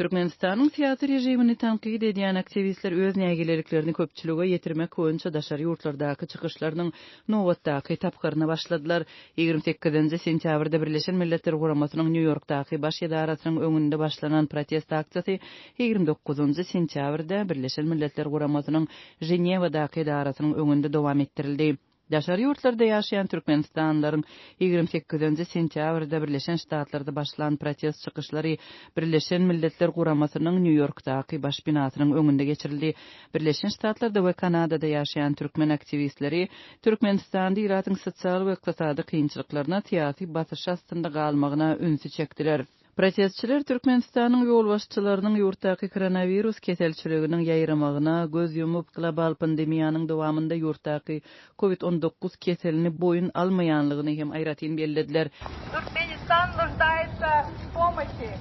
Türkmenistanyň syýasy režimini tankyt edýän aktiwistler öz nägileliklerini köpçülige ýetirmek boýunça daşary ýurtlardaky çykyşlarynyň nobatdaky tapgyryna başladylar. 28-nji sentýabrda Birleşen Milletler Guramasynyň Nýu-Ýorkdaky baş edarasynyň öňünde başlanan protest aksiýasy 29-njy sentýabrda Birleşen Milletler Guramasynyň Ženewadaky edarasynyň öňünde dowam etdirildi. Daşary ýurtlarda ýaşaýan türkmenistanlylaryň 28-nji sentýabrda Birleşen Ştatlarda başlan protest çykyşlary Birleşen Milletler Guramasynyň Nýu-Ýorkdaky baş binasynyň öňünde geçirildi. Birleşen Ştatlarda we Kanadada ýaşaýan türkmen aktiwistleri Türkmenistanda ilatyň sosial we ykdysady kynçylyklaryna, syýasy basyş astynda galmagyna ünsi çekdiler. Protestçiler Türkmenistanyň ýolbaşçylarynyň ýurtdaky koronawirus keselçiliginiň ýaýramagyna göz ýumup, global pandemiýanyň dowamynda ýurtdaky Covid 19 keselini boýun almaýanlygyny hem aýratyn bellediler. Turkmenistan нуждается в помощи.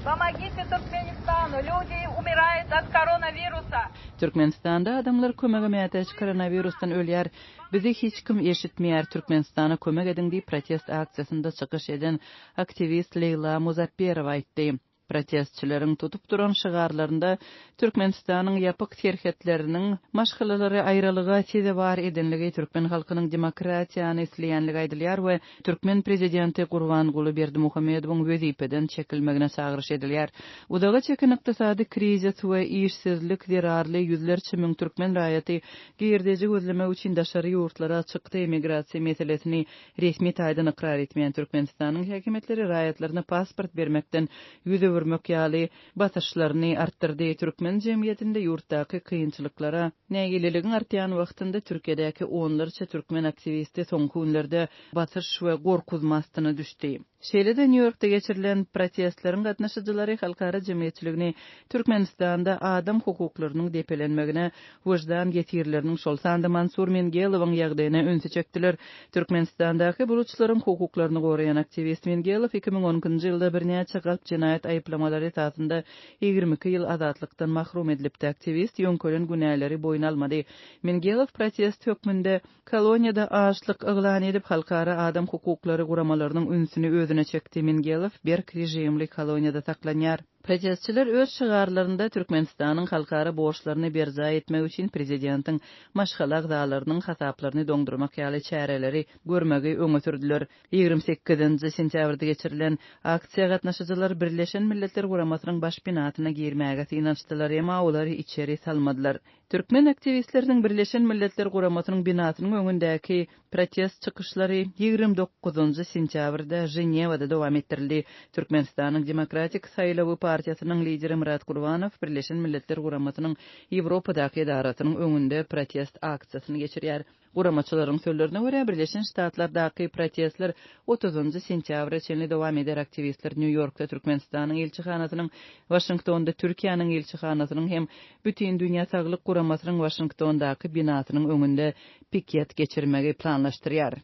Pomogite Turkmenistanu, люди umiraýut ot koronawirusa. Türkmenistanda adamlar kömege mätäç koronawirusdan ölýär. Bizi hiç kim eşitmeýär, Türkmenistana kömek ediň diýip protest aksiýasynda çykyş eden aktiwist Leýla Muzapperowa aýtdy. Protestçileriň tutup duran şygarlarynda Türkmenistanyň ýapyk serhetleriniň maşgalalary aýralyga sezewar edenligi, türkmen halkynyň demokratiýany isleýänligi aýdylýar we türkmen prezidenti Gurbanguly Berdimuhamedowyň wezipeden çekilmegine çagyryş edilýär. Uzaga çeken ykdysady krizis we işsizlik zerarly ýüzlerçe müň türkmen raýaty girdeji gözlemek üçin daşary ýurtlara çykdy, migrasiýa meselesini Resmi taýdan ykrar etmeýän Türkmenistanyň häkimiýetleri raýatlaryna pasport bermekden ýüz öwürmek ýaly basyşlaryny artdyrdy. Türkmen jemgyýetinde ýurtdaky kynçylyklara nägileligiň artýan wagtynda Türkiýedäki onlarça türkmen aktiwisti soňky günlerde basyş we gorkuzma astyna düşdi. Şeýle-de Nýu-Ýorkda geçirilen protestleriň gatnaşyjylary halkara jemgyýetçiligini Türkmenistanda adam hukuklarynyň depelenmegine, wyždan ýesirleriniň, şol sanda Mansur Mingelowyň ýagdaýyna ünsi çekdiler. Türkmenistandaky buluçlaryň hukuklaryny goraýan aktiwist Mingelow 2012-nji ýylda birnäçe galp jenaýat aýyplamalary esasynda 22 ýyl azatlykdan mahrum edilipdi. Aktiwist ýöňkelen günäleri boýun almady. Mingelow protest hökmünde Koloniýada açlyk yglan edip, halkara adam hukuklary guramalarynyň ünsüni özüne çekdi. Mingelow berk režimli koloniýada saklanýar. Protestçiler öz şygarlarynda Türkmenistanyň halkara borçlaryny berjaý etmegi üçin prezidentiň maşgala agzalarynyň hasaplaryny doňdurmak ýaly çäreleri görmegi öňe sürdüler. 28-nji sentýabrda geçirilen aksiýa gatnaşyjylar Birleşen Milletler Guramasynyň baş binasyna girmäge synanyşdylar, emma olary içeri salmadylar. Türkmen aktiwistleriniň Birleşen Milletler Guramasynyň binasynyň öňündäki protest çykyşlary 29-njy sentýabrda Ženewada dowam etdirildi. Türkmenistanyň Demokratik saýlawy partiýasynyň lideri Myrat Gurbanow Birleşen Milletler Guramasynyň Ýewropadaky edarasynyň öňünde protest aksiýasyny geçirýär. Guramaçylaryň sözlerine görä, Birleşen Ştatlardaky protestler otuzynjy sentýabra çenli dowam eder. Aktiwistler Nýu-Ýorkda Türkmenistanyň ilçihanasynyň, Waşingtonda Türkiýäniň ilçihanasynyň hem Bütindünýä saglyk guramasynyň Waşingtondaky binasynyň öňünde piket geçirmegi planlaşdyrýar.